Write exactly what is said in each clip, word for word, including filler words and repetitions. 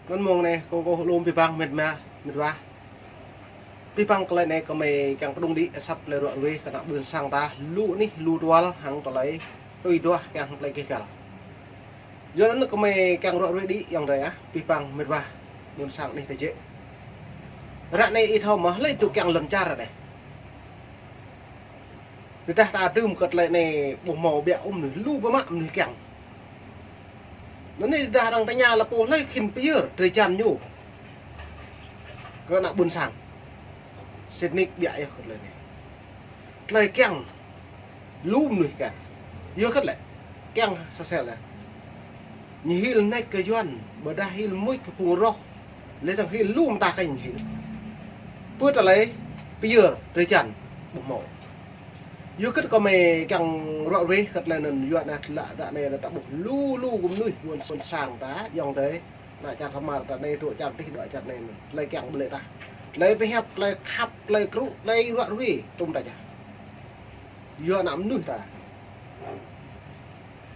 Anŭn mơ̆ng anai, kâo kơkuh lŏm abih bang met wa, met wa. Abih bang tơlơi anai gơmơi kiăng pơdŏng đĭ asăp tơlơi ruă ruê kơ ană ƀôn sang ta, lu anih, lu tual, hăng tơlơi tui duah, kiăng hăng tơlơi gêh gal. Yua anŭn gơmơi kiăng ruă ruê đĭ ayŏng adơi ah, abih bang met wa, ƀôn sang anih tơjĕ. Ră anai ih thâo mơ̆, hlơi dŏ kiăng lŏn čar anai. Tơdah ta tŭ mơ̆ng kơ tơlơi anai ƀu hmâo ƀiă ôh mơnuih, lu biă mă mơnuih kiăng. Anŭn anai tơdah arăng tơña lăp pô hlơi khĭn pơyơr drơi jăn ñu kơ ană ƀôn sang. Sĭt nik ƀiă yơh kơ tơlơi anai. Tơlơi kiăng lu mơnuih kiăng. Yua kơ tơlơi kiăng sosel lĕ. Ñu hil nač kơ Yuan, ƀôdah hil mŭč kơ phung roh. Lĕ tơ̆ng hil lu mơta kơ ñu hil. Pơ tơlơi pơyơr drơi jăn ƀu hmâo. Yua kơ tơlơi gơmơi kiăng ruă ruê kơ tơlơi anŭn yua anai tơlơi ră anai ta ƀuh lu lu kơ mơnuih ƀôn, ƀôn sang ta ayŏng adơi. Ană čar Kơmar ta anai, dŏ čar adih, dŏ čar anai anŭn. Tơlơi kiăng ƀu lĕ tah. Tơlơi pơhiăp, tơlơi khăp, tơlơi krŭ, tơlơi ruă ruê, tŭm ta čah. Yua ană mơnuih ta.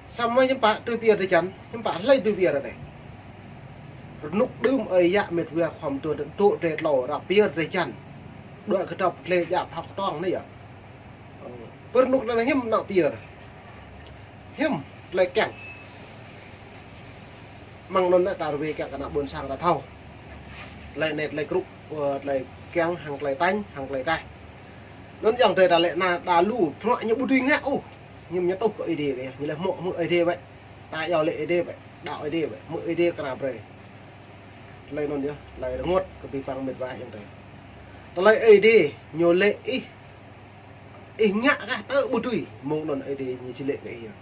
Samơ̆ hiư̆m pă tui pơyơr drơi jăn, hiư̆m pă hlơi tui pơyơr anai. Rơnŭk đưm ơi yă met wa khŏm tŭ dŏ drơi tlâo, ră pơyơr drơi jăn. Dŏ kơdŏp tơlơi djă phao kơtong anai yơh. Ơ, pơ rơnŭk anŭn hiư̆m ană pơyơr. Hiư̆m tơlơi kiăng. Mơ̆ng anŭn anai ta ruai kiăng kơ ană ƀôn sang ta thâo. Tơlơi anai tơlơi krŭ, ơ, tơlơi kiăng hăng tơlơi tañ, hăng tơlơi kaih. Anŭn ayŏng adơi ta lĕ ană đa lu, bruă ñu ƀu dưi ngă ôh. Ñu, ñu tuh kơ Ơi Adai kơ yơh, ñu lĕ hmư̆, hmư̆ Ơi Adai wơ̆t. Ta iâu lĕ Ơi Adai wơ̆t, đaŏ Ơi Adai wơ̆t, hmư̆ Ơi Adai kơ ană brơi. Tơlơi anŭn yơh, tơlơi rơngot kơ abih bang met wa ayŏng adơi. Tơlơi Ơi Adai ñu lĕ ih, ih ngă kah tơ ƀu dưi, mơ̆ng anŭn Ơi Adai ñu či lĕ kơ ih yơh.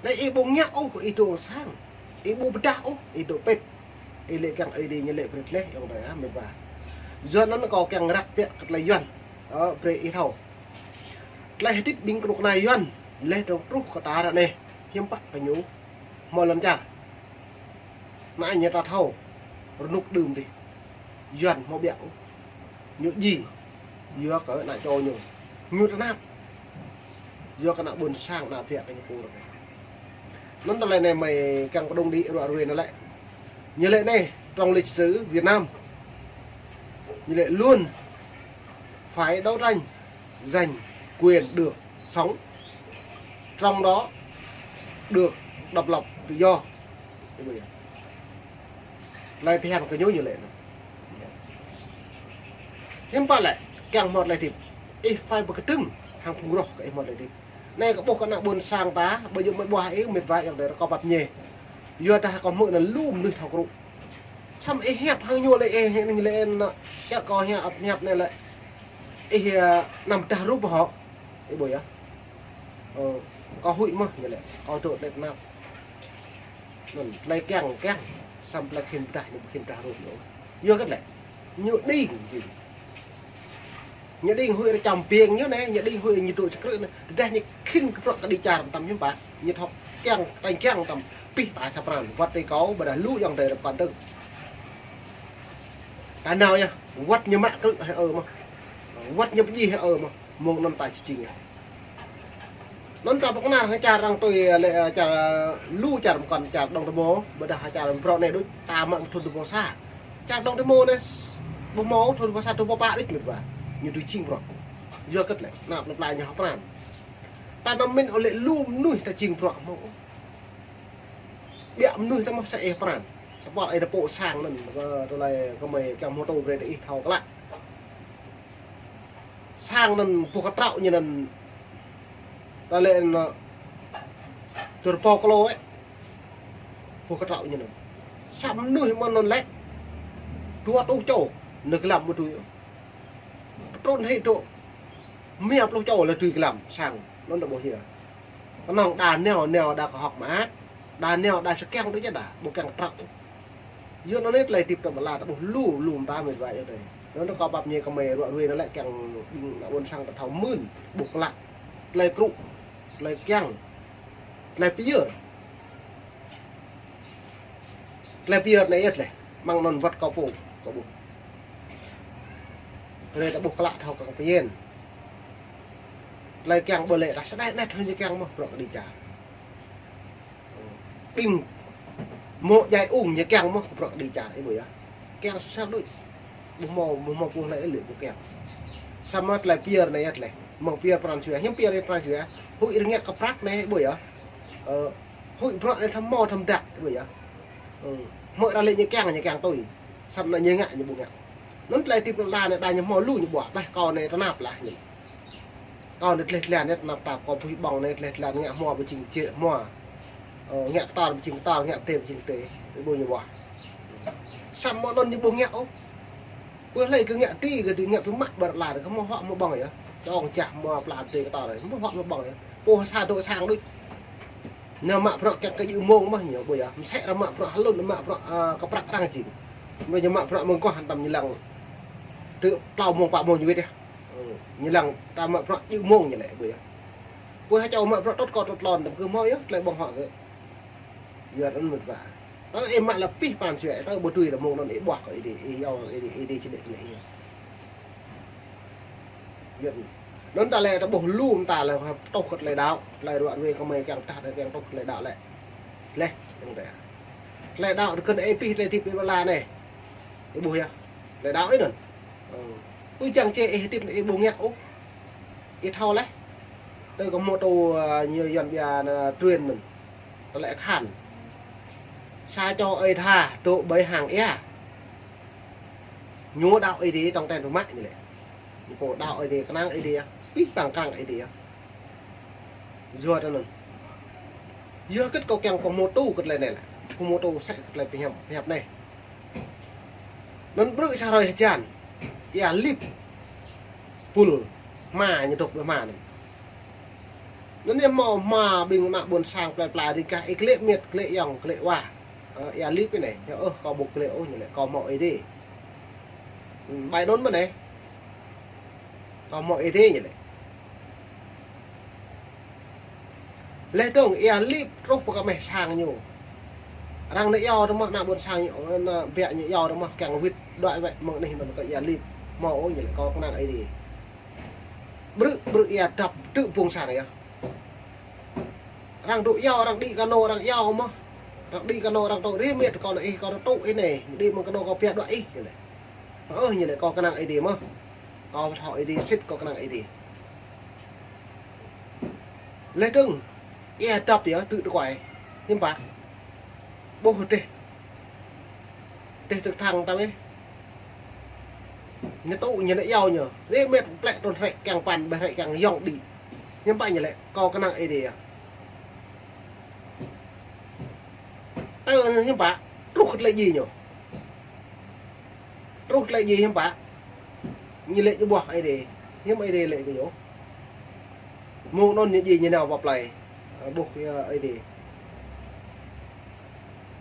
Anai ih ƀu ngă ôh kơ ih dŏ sang, ih ƀu pơdah ôh, ih dŏ pĭt. Ih lĕ kiăng Ơi Adai ñu lĕ brơi tơlơi ayŏng adơi ah, met wa. Yua anŭn kâo kiăng răk biă kơ tơlơi Yuan, ơ, brơi ih thâo. Tơlơi hơdip ƀing kơnuk kơna Yuan, lĕ dŏng truh kơ ta ră anai, hiư̆m pă kơ ñu hmâo lŏn čar. Anai ñu ta thâo, rơnŭk đưm adih. Yuan hmâo ƀiă ôh. Ñu djai, yua kơ ană čô ñu. Ñu tơnap, yua kơ ană ƀôn sang, ană biă kơ ñu pô rơkơi. Anŭn tơlơi anai gơmơi kiăng pơdŏng đĭ ruă ruê anai lĕ. Ñu lĕ anai, trong lịch sử Việt Nam. Ñu lĕ luôn phải đấu tranh giành quyền được sống, trong đó được độc lập tự do. Tơlơi phiăn kơ ñu ñu lĕ anŭn. Hiư̆m pă lĕ, kiăng hmâo tơlơi hơdip. Ih phải pơkơdơ̆ng hăng phung roh kơ ih hmâo tơlơi hơdip. Anai kâo ƀuh kơ ană ƀôn sang ta, ƀu djơ̆ mơ̆ ƀuh ih met wa ayŏng adơi rơkâo pap ñe. Yua dah kâo hmư̆ anŭn lu mơnuih thâo krŭ. Samơ̆ ih hiăp hăng ñu lĕ, ih, ih lĕ anŭn, čă kâo hiăp, hiăp anai lĕ. Ih, ơ, anăm pơdah rup hŏ. Ih ƀuh yơh. Ơ, kâo huĭ mơ̆n, ñu lĕ. Kâo dŏ tơlơi tơnap. Anŭn, tơlơi kiăng, kiăng. Samơ̆ tơlơi khĭn pơdah, ñu khĭn pơdah rup ñu. Yua kơ tơlơi. Ñu đing, đing. Ñu đing huĭ rơčăm piêng ñu anai, ñu đing huĭ ñu dŏ čơkrư̆ anai. Tơdah ñu khĭn kơ bruă kơđi čar tăm hiư̆m pă. Ñu thâo kiăng, tơlơi kiăng tăm. Pih pă sa pran. Wơ̆t tơlơi kâo, ƀôdah lu ayŏng adơi rơkâo pơkơdơ̆ng. Ta nao yơh, wơ̆t ñu mă krư̆ hĕ ơ mơ̆n. Wơ̆t ñu pơdjai hĕ ơ mơ̆n. Mơ̆ng anŭn ta či jing yơh. Anŭn ta pơkơnar hăng čar arăng tui lĕ, čar, lu čar mơkŏn čar Đông Tây Mô, ƀôdah čar bruă anai đôč, ta mă thun dua pluh sa. Čar Đông Tây Mô anai, ƀu hmâo thun dua pluh sa, dua pluh pă đôč met wa. Ñu tui jing bruă. Yua kơ tơlơi, ană plơi pla ñu hơ̆k pran. Ta anăm mĭn ôh lĕ lu mơnuih ta jing bruă hmâo. Ƀiă mơnuih ta mơ̆ sa ih pran. Tơpul ih ta pô sang anŭn, kơ tơlơi gơmơi kiăng hmâo tô brơi ta ih thâo klă. Sang anŭn boh kơtraŏ ñu anŭn. Ta lĕ anŭn, tơrpô kơlô ĕ. Boh kơtraŏ ñu anŭn. Sa mơnuih mơ̆n anŭn lĕ. Dua rơtuh čô. Nao gơlăm ƀu dưi. Pơtrŭn hĭ dŏ. Mia pluh čô lĕ dưi gơlăm sang. Anŭn ta ƀuh yơh. Kơnơ̆ng đa nao, nao đa kơhŏk mơak. Đa nao đa sa kiăng đôč yơh đa. Ƀu kiăng kơtraŏ. Yua anŭn anai tơlơi hơdip ta ƀơi lŏn ta ƀuh lu, lu mơta met wa ayŏng adơi. Anŭn kâo pap ñe gơmơi ruă ruê anai lĕ kiăng ƀing ană ƀôn sang ta thâo mưn, ƀuh klă. Tơlơi krŭ, tơlơi kiăng, tơlơi pơyơr. Tơlơi pơyơr anai yơh tơlơi. Mơ̆ng anŭn wơ̆t kâo pô, kâo ƀuh. Brơi ta ƀuh klă thâo kăng pơyên. Tơlơi kiăng ƀu lĕ ta sa đai anet hơ̆ ñu kiăng mơ̆n, bruă kơđi čar. Ƀing Mơ̆ djai ung ñu kiăng mơ̆ kơ bruă kơđi čar, ih ƀuh yơh. Kiăng susah đôč. Ƀu hmâo, ƀu hmâo pô hlơi ih lĕ ƀu kiăng. Samơ̆ tơlơi pơyơr anai yơh tơlơi. Mơ̆ng pơyơr pran jua, hiư̆m pơyơr pran jua. Huĭ rơngiă kơ prăk anai, ih ƀuh yơh. Ơ, huĭ bruă anai thâo hmâo thâo mơdă, ih ƀuh yơh. Ơ, hmâo arăng lĕ ñu kiăng, ñu kiăng tui. Samơ̆ anai ñu ngă, ñu ƀu ngă. Anŭn tơlơi hơdip lŏn ala anai đa ñu hmâo lu ñu ƀuh, ƀah kâo anai tơnap lah ñu. Kâo anai tleh tlan anai tơnap tap, kâo pơhiăp ƀơ̆ng anai tleh tlan ngă hmua pơjing jĕ hmua. Ơ, ngă kơtor pơjing kơtor, ngă pơdê pơjing pơdê, ih ƀuh ñu ƀuh. Samơ̆ anŭn ñu ƀu ngă ôh. Pơ hlơi kơ ngă ti, kơ ti ngă pơmă ƀơi lŏn ala, kơ hmâo huă hmâo ƀơ̆ng yơh. Čong čah hmua pla pơdê kơtor, hmâo huă hmâo ƀơ̆ng yơh. Pô sa dŏ sang đôč. Ñu mă bruă kiăng kơ djơ̆ mông mơ̆n ñu ƀuh yơh. Mơsĕ arăng mă bruă hlŭn, mă bruă, ơ, kơ prăk arăng jing. Mơ̆ ñu mă bruă mơguah hăng tơm ñu lăng. Tơ klâo mông pă mông ñu wơ̆t yơh. Ơ, ñu lăng ta mă bruă djơ̆ mông ñu lĕ ƀuh yơh. Pô ha čô mă bruă tŭt kơ tŭt lŏn, tơm kơ hmâo yơh, tơlơi ƀơ̆ng huă kơ. Yua anŭn mơ̆n wa. Tơ ih mă lă pih pran jua, tơ ƀu tui lă mông anŭn ih ƀuh kơ ih đĭ, ih yua ih đĭ, ih đĭ čơlĕ čơlĕ ih. Yua anŭn ta lĕ ta ƀuh lu mơta lĕ ha tŭ kơ tơlơi đaŏ, tơlơi ruă ruê kơ mơi kiăng pơtă tơlơi kiăng tŭ kơ tơlơi đaŏ lĕ. Leh, yang tơ. Tơlơi đaŏ tơkơ̆n ih pih tơlơi hơdip ih lŏn ala anai. Ih ƀuh yơh. Tơlơi đaŏ ih anŭn. Ơ. Ư čang čê ih hơdip ih ƀu ngă ôh. Ih thâo leh. Tơ kơ mô tô, ơ, ñu Yuan ƀiă anŭn truyền anŭn. Tơlơi akhan. Sa čô ơi tha dŏ ƀơi hang ia. Ñu đaŏ Ơi Adai tong ten pơmă ñu lĕ. Ñu pô đaŏ Ơi Adai, kơnang Ơi Adai. Pih pang kơnang Ơi Adai. Yua tơ anŭn. Yua kơ kâo kiăng pơhmutu kơ tơlơi anai lĕ. Pơhmutu sĕ kơ tơlơi pơhiăp, pơhiăp anai. Anŭn ƀrư̆ sa hrơi hơjan. Ia lip. Pul. Hma ñu dŏ ƀơi hma anŭn. Anŭn yơh hmâo hma ƀing ană ƀôn sang plơi pla rĭng kah ih klĕ mĕt, klĕ ayŏng, klĕ wa. Ơ, ia lip anai, yơh, ơ, kâo ƀu klĕ ôh ñu lĕ, kâo hmâo Ơi Adai. Hm, ƀai anŭn mơ̆n anai. Kâo hmâo Ơi Adai ñu lĕ. Leh dơ̆ng ia lip truh pơ kơmeh sang ñu. Arăng anai iâu tơ mơ̆ ană ƀôn sang ñu, ană biă ñu iâu tơ mơ̆ kiăng wĭt đuaĭ wĕ mơ̆ng anih anŭn kơ ia lip. Hmâo ôh ñu lĕ, kâo kơnang Ơi Adai. Ƀrư̆, ƀrư̆ ia dăp, tơ̆ ƀung sang yơh. Arăng dŏ iâu, arăng đĭ kơ anŏ, arăng iâu mơ̆n. Arăng đĭ kơ anŏ, arăng dŏ rĭm mĕt kâo anai ih, kâo dŏ tŭ ih anai. Ñu đĭ mơ̆ng kơ anŏ kâo pia đuaĭ ih, ñu lĕ. Ơ, ñu lĕ kâo kơnang Ơi Adai mơ̆n. Kâo thâo Ơi Adai, sĭt kâo kơnang Ơi Adai. Leh dơ̆ng, ia dăp yơh, tơ̆ tơkuai. Hiư̆m pă. Ƀuh rơdêh. Rơdêh tơ̆k thăng tăm ih. Ñu tŭ ñu anai iâu ñu. Rĭm mĕt plĕ trŭn hrĕ kiăng păn, ƀĕ hrĕ kiăng yŏng đĭ. Hiư̆m pă ñu lĕ, kâo kơnang Ơi Adai yơh. Tơ anŭn hiư̆m pă, truh kơ tơlơi djai ñu. Truh tơlơi djai hiư̆m pă. Ñu lĕ ñu ƀuh Ơi Adai. Hiư̆m Ơi Adai lĕ kơ ñu. Mơ̆ng anŭn ñu djai ñu nao pơ plơi. Ơ, ƀuh, ơ, Ơi Adai.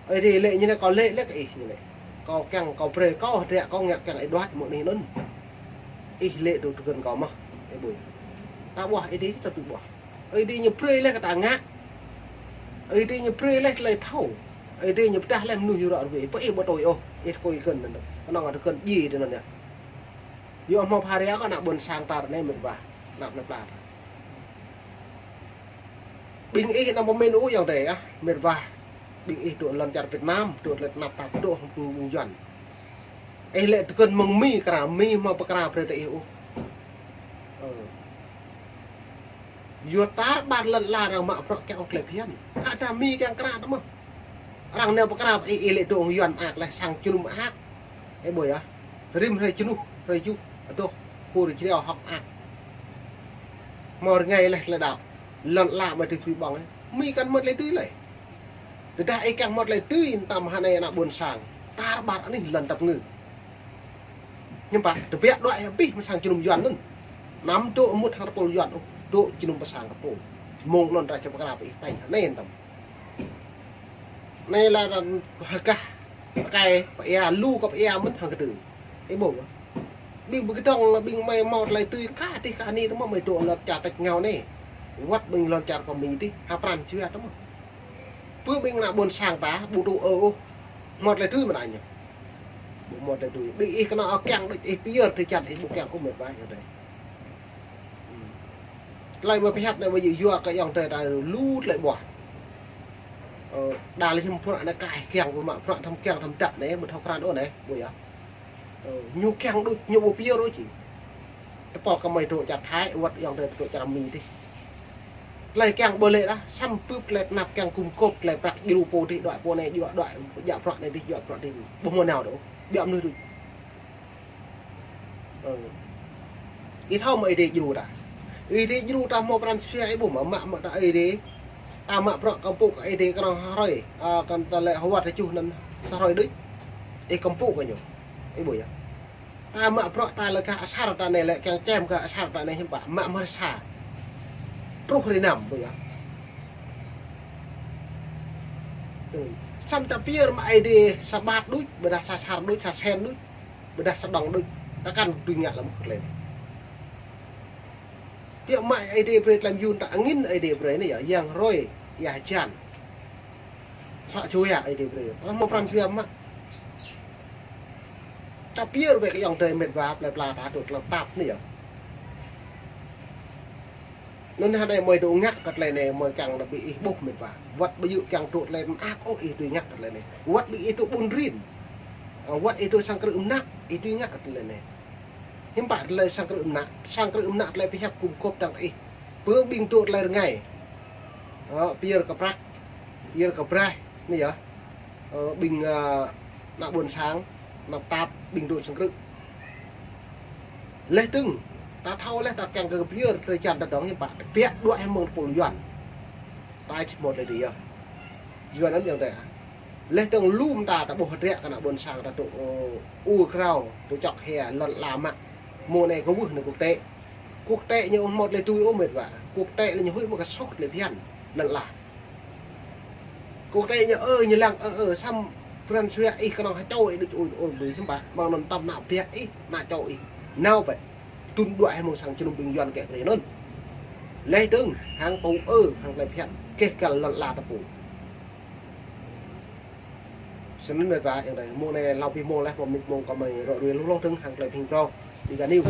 Ơi Adai lĕ ñu anai kâo lĕ lĕ kơ ih ñu lĕ. Kâo kiăng, kâo brơi, kâo hơdră, kâo ngă kiăng ih đuaĭ mơ̆ng anih anŭn. Ih lĕ dŏ tơkơ̆n kâo mơ̆n. Ih ƀuh. Ta ƀuh Ơi Adai, ta tui ƀuh. Ơi Adai ñu brơi leh kơ ta ngă. Ơi Adai ñu brơi leh tơlơi thâo. Ơi Adai ñu pơdah leh mơnuih yua ră ruai. Pơ ih ƀu tui ôh. Ih tơkui kơ̆n anŭn. Kơnơ̆ng tơkơ̆n djai tơ anŭn yơh. Yua hmâo phara kơ ană ƀôn sang ta anai mĕt wa. Ană plơi pla ta. Ƀing ih anăm pơmĭn ôh yang tơ ah, mĕt wa. Ƀing ih dŏ lŏn čar Việt Nam, dŏ tơlơi tơnap tap, dŏ hăng ƀing Yuan. Ih lĕ tơkơ̆n mơ̆ng Mi, kra Mi hmâo pơkra brơi tơ ih ôh. Ơ. Yua tar ƀar lŏn ala arăng mă bruă kiăng ôh tơlơi phiăn. Kơ ta Mi kiăng kra tơ mơ̆n. Arăng nao pơkra ih, ih lĕ dŏ hăng Yuan mơak leh sang jơnum mơak. Ih ƀuh yơh. Rĭm hrơi jơnuh, hrơi juh, adoh, pô rơjreo hŏk mơak. Hmâo rơngai leh tơlơi đaŏ. Lŏn ala mă tui tui ƀơ̆ng ih. Mi kăn hmâo tơlơi tui leh. Tơdah ih kiăng hmâo tơlơi tui tăm hơnai ană ƀôn sang. Tar ƀar anih lŏn tơpơngư. Hiư̆m pă, tơbiă đuaĭ abih mơ̆ng sang jơnum Yuan anŭn. Anăm dŏ mŭt hăng tơpul Yuan ôh, dŏ jơnum pơ sang tơpul. Mơ̆ng anŭn ta či pơkra pơ ih tañ hơnai tăm. Anai lĕ hơgah, pơkai, pơia, lu kơ pơia mơ̆n hăng kơdư. Ih ƀuh. Ƀing pơkơdơ̆ng, ƀing mơi hmâo tơlơi tui kah adih kah ani tơ mơ̆n mơi dŏ lŏn čar tač ngao anai. Wơ̆t ƀing lŏn čar kơ Mi adih, ha pran jua tơ mơ̆n. Pơ ƀing ană ƀôn sang ta, ƀu tŭ ôh. Hmâo tơlơi tui mơ̆n anai. Ƀu hmâo tơlơi tui. Ƀing ih kơnơ̆ng ơ kiăng đôč ih pơyơr tơčan ih ƀu kiăng ôh mĕt wa yơh dêh. Tơlơi mơi pơhiăp anai ƀu djơ̆ yua kơ ayŏng adơi ta lu tơlơi ƀuah. Đa lĕ hiam bruă anai kah kiăng ƀu mă bruă thăm kiăng thăm đăp anai, ƀu thâo krăn ôh anai, ƀu yơh. Ơ, ñu kiăng đôč, ñu ƀu pia đôč či. Tơpul kơ mơi dŏ čar Thái, wơ̆t ayŏng adơi dŏ čar Mi dih. Tơlơi kiăng ƀu lĕ đah, samơ̆ tơlơi tơnap kiăng gum gôp, tơlơi prăk djru pô dih, đuaĭ pô anai, djru đuaĭ, djă bruă anai dih, djă bruă dih. Ƀu hmâo nao đôč, djă mơnuih đôč. Ơ. Ih thâo mơ̆ Ơi Adai djru ta. Ơi Adai djru ta hmâo pran jua ih ƀuh mơ̆, mă mă ta Ơi Adai. Ta mă bruă kơmpŭ kơ Ơi Adai kơnơ̆ng hrơi. Ơ, kơnơ̆ng ta lĕ hơwăt tơjuh anŭn sa hrơi đôč. Ih kơmpŭ kơ ñu. Ih ƀuh yơh. Ta mă bruă ta lĕ gah asar ta anai lĕ kiăng čem gah asar ta anai hiư̆m pă. Mă mơ̆ sa. Truh hrơi năm ƀuh yơh. Samơ̆ ta pia mă Ơi Adai sa bat đôč, ƀôdah sa asar đôč, sa sen đôč. Ƀôdah sa đŏng đôč, ta kăn dưi ngă lăm kơtlĕ anai. Biă mă Ơi Adai brơi tlam yun ta angin Ơi Adai brơi anai yơh, yang hrơi, ia hơjan. Suă jua Ơi Adai brơi. Ta hmâo pran jua mă. Ta pia wơ̆t kơ ayŏng adơi met wa plơi pla ta dŏ tlam tap anai yơh. Anŭn hơnai mơi dŏ ngă kơ tơlơi anai mơi kiăng nao ƀing ih ƀuh met wa. Wơ̆t ƀu djơ̆ kiăng dŏ tơlơi mơak ôh ih dưi ngă kơ tơlơi anai. Wơ̆t ƀing ih dŏ ƀun rin. Ơ, wơ̆t ih dŏ sang krư̆ mơnă, ih dưi ngă kơ tơlơi anai. Hiư̆m pă tơlơi sang krư̆ mơnă, sang krư̆ mơnă tơlơi pơhiăp gum gôp dơ̆ng ih. Pơ ƀing dŏ tơlơi rơngai. Ơ, pơyơr kơ prăk, pơyơr kơ braih, anai yơh. Ơ, ƀing, ơ, ană ƀôn sang, ană tap, ƀing dŏ sang krư̆. Laih dơ̆ng, ta thâo laih ta kiăng kơ pơyơr tơlơi čan ta dŏng hiư̆m pă, biă đuaĭ hăng mơ̆ng tơpul Yuan. Ta či hmâo tơlơi dih yơh. Yuan anŭn yơh ta. Laih dơ̆ng lŏm ta, ta ƀuh hơdră kơ ană ƀôn sang ta dŏ, ơ, ur krao, dŏ čŏk hia, lŏn ala mă. Mơ̆ng anai kơ wơ̆t anai quốc tế. Quốc tế ñu ƀu hmâo tơlơi tui ôh met wa. Quốc tế lĕ ñu huĭ mă kơ soh tơlơi phiăn lŏn ala. Quốc tế ñu ơ, ñu lăng ơ, ơ, samơ̆ pran jua ih kơnơ̆ng hơčâo ih đôč ôh, ôh, ƀu hiư̆m pă, mơ̆ng anŭn tơm ană biă ih, ană čô ih. Nao bĕ. Tŭn đuaĭ hăng mơ̆ng sang jơnum ƀing Yuan kĕ kơ anŭn. Laih dơ̆ng, hăng pô ơ, hăng tơlơi phiăn, keh kăl lŏn ala ta pô. Snăn met wa, ayŏng adơi, mơ̆ng anai hlâo abih mông laih, pơmĭn mông kơ mơi ră ruai lu hloh dơ̆ng hăng tơlơi phing prong. Đi gah niu.